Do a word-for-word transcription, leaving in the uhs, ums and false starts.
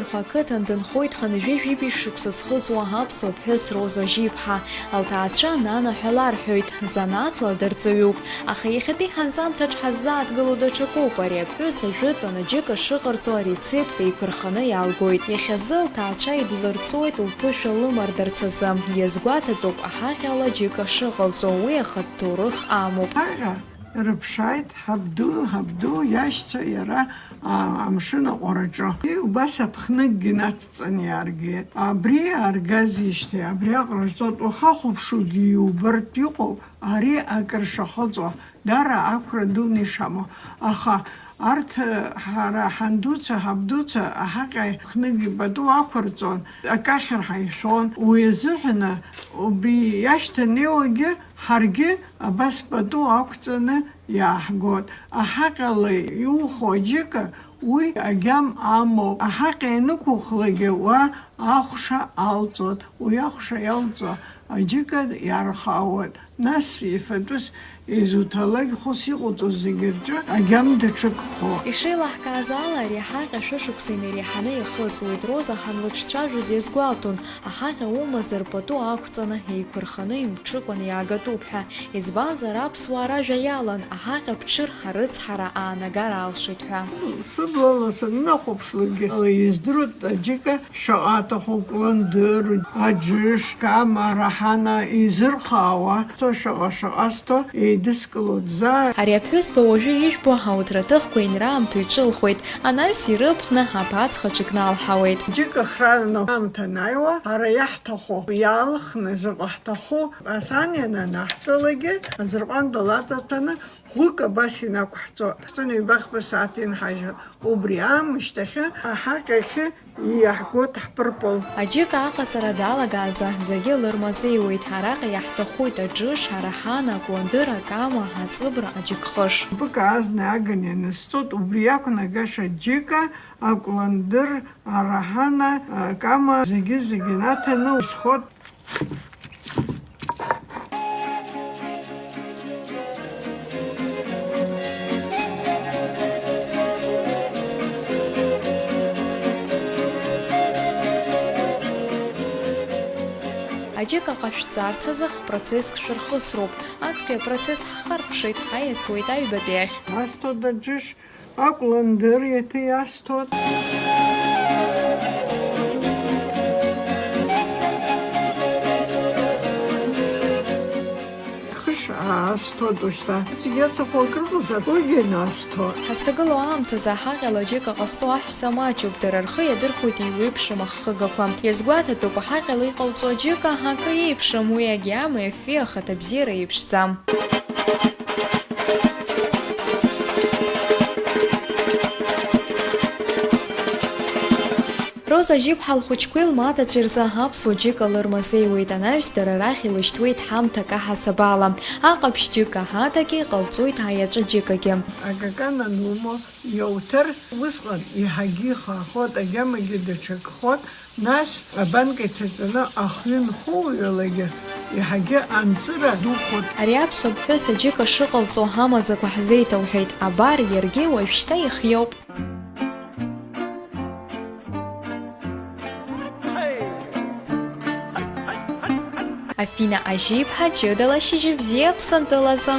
Рхәа ақыҭан дынхоит хынҩажәи жәибжь шықәса зхыҵуа аԥсуа ԥҳәыс Роза Жьиԥҳа. Лҭаацәа нана ҳәа ларҳәоит, занааҭла дырҵаҩуп. Аха иахьатәи ҳанҵамҭаҿ ҳаззааҭгыло даҽакуп. Ари аԥҳәыс ажәытәан аџьыка шыҟарҵо арецепт еиқәырханы иалгоит. Иахьазы лҭаацәа идлырҵоит лԥышәа лымардарц азы. Иазгәаҭатәуп аҳаҟьала аџьыка шыҟалҵо, уи ахатә ҭоурых амоуп. Аҟьа рыԥшааит ҳабду, ҳабду иашьцәа иара, а, амшын аҟәараҿы. Убас аԥхныкгьы нацҵаны иааргеит. Абри ааргазижьҭеи абриаҟара рҵоит, уахахәаԥшугьы иубартә иҟоуп, ари акыр шахыҵуа, даара ақәра дуны ишамоу. Аха арҭ, ҳара ҳандуцәа, ҳабдуцәа аҳаҟьа хныгьы пату ақәырҵон, акахьыр ҳаишәон. Уи азыҳәаны убри иашьҭанеиуагьы ҳаргьы абас пату ақәҵаны иааҳгот. Аҳаҟьала иухо аџьыка уи агьам амоуп. Аҳаҟьа ианықәухлакгьы уа ахәша алҵот. Уи ахәша иалҵуа аџьыка иархаауеит. Нас ифатәыс изуҭалак хәыс иҟоуҵо зегьы рҿы агьам даҽакхо. Ишеилаҳкааз ала, ари аҳаҟьа шәышықәса инареиҳаны иахысуеит. Роза ҳанлыҿцәажәоз иазгәалҭон, аҳаҟьа умазар пату ақәҵаны еиқәырханы имҽыкәан иаагатәуп ҳәа. Избанзар, аԥсуаа ражәа иалан, аҳаҟьа ԥҽыр арыцҳара аанагар алшоит ҳәа. Сыблала саннахәаԥшлакгьы издыруеит аџьыка шаҟа аҭаху, кәландыр, аџыш, кама, раҳана изырхаауа, шаҟа-шаҟа сҭо еидыскылоит заа. Ари аԥҳәызба уажәы ижәбо ауҭраҭыхқәа инраамҭа иҿылхуеит, анаҩс ирыԥхны аԥацха ҿык налҳауеит. Џьыка храна аамҭа анааиуа, ара иаҳҭаху иаалхны заҟа ҳҭаху асаан иананаҳҵалакгьы, аӡырҟәанда лаҵаҭәаны, ӷәык абас инақәҳҵо, ԥҵәы ҩба-хԥа сааҭ инҳажьуа. Убри аамышьҭахьы аҳаҟьахьы иаҳгоит ҳпырпыл. Аџьыка аҟаҵара далагаанӡа зегьы лырмазеиуеит. Араҟа иаҳҭахуеит аџыш, араҳан, акәландыр, акама, аҵыбра, аџьыкхыш. Бык азна аган ианысҵоит, убри иақәнагаша аџьыка, акәландыр, араҳана, акама, зегьы-зегьы наҭаны исхот. Аџьыка ҟашәҵарц азы х-процесск шәырхысроуп. Актәи апроцесс ҳхаркәшеит, ҳаиасуеит аҩбатәи ахь. Асҭоит аџыш, акәландыр еиҭа иасҭоит. Хыш аасҭоит уажәшьҭа. Иҵегь иаҵахо акрыҟазар, уигьы насҭоит. Ҳазҭагылоу аамҭазы аҳаҟьала аџьыка ҟазҵо аҳәса маҷуп, дара рхы иадырхәоит еиуеиԥшым аххыгақәа. Иазгәаҭатәуп, аҳаҟьала иҟауҵо аџьыка акы иеиԥшым, уи агьама, афҩы, ахаҭабзиара еиԥшӡам. Роза Жьиԥҳа лхәыҷқәеи лмаҭацәеи рзы аԥсуа џьыка лырмазеиуеит, анаҩс дара рахь илышьҭуеит ҳамҭак аҳасабала. Аҟаԥшь џьыка ҳадагьы иҟалҵоит аиаҵәа џьыкагьы. Акакан анумоу иауҭар, усҟан еиҳагьы ихаахоит, агьамагьы даҽакхоит, нас абанка иҭаҵаны ахҩы нхоуҩалагьы еиҳагьы анҵыра духоит. Ари аԥсуа ԥҳәыс аџьыка шыҟалҵо амаӡақәа ҳзеиҭалҳәеит, абар, иаргьы уажәшьҭа ихиоуп. Афина Ажьиԥҳа, ҷыдала шьыжьбзиа Аԥсынтәылазы!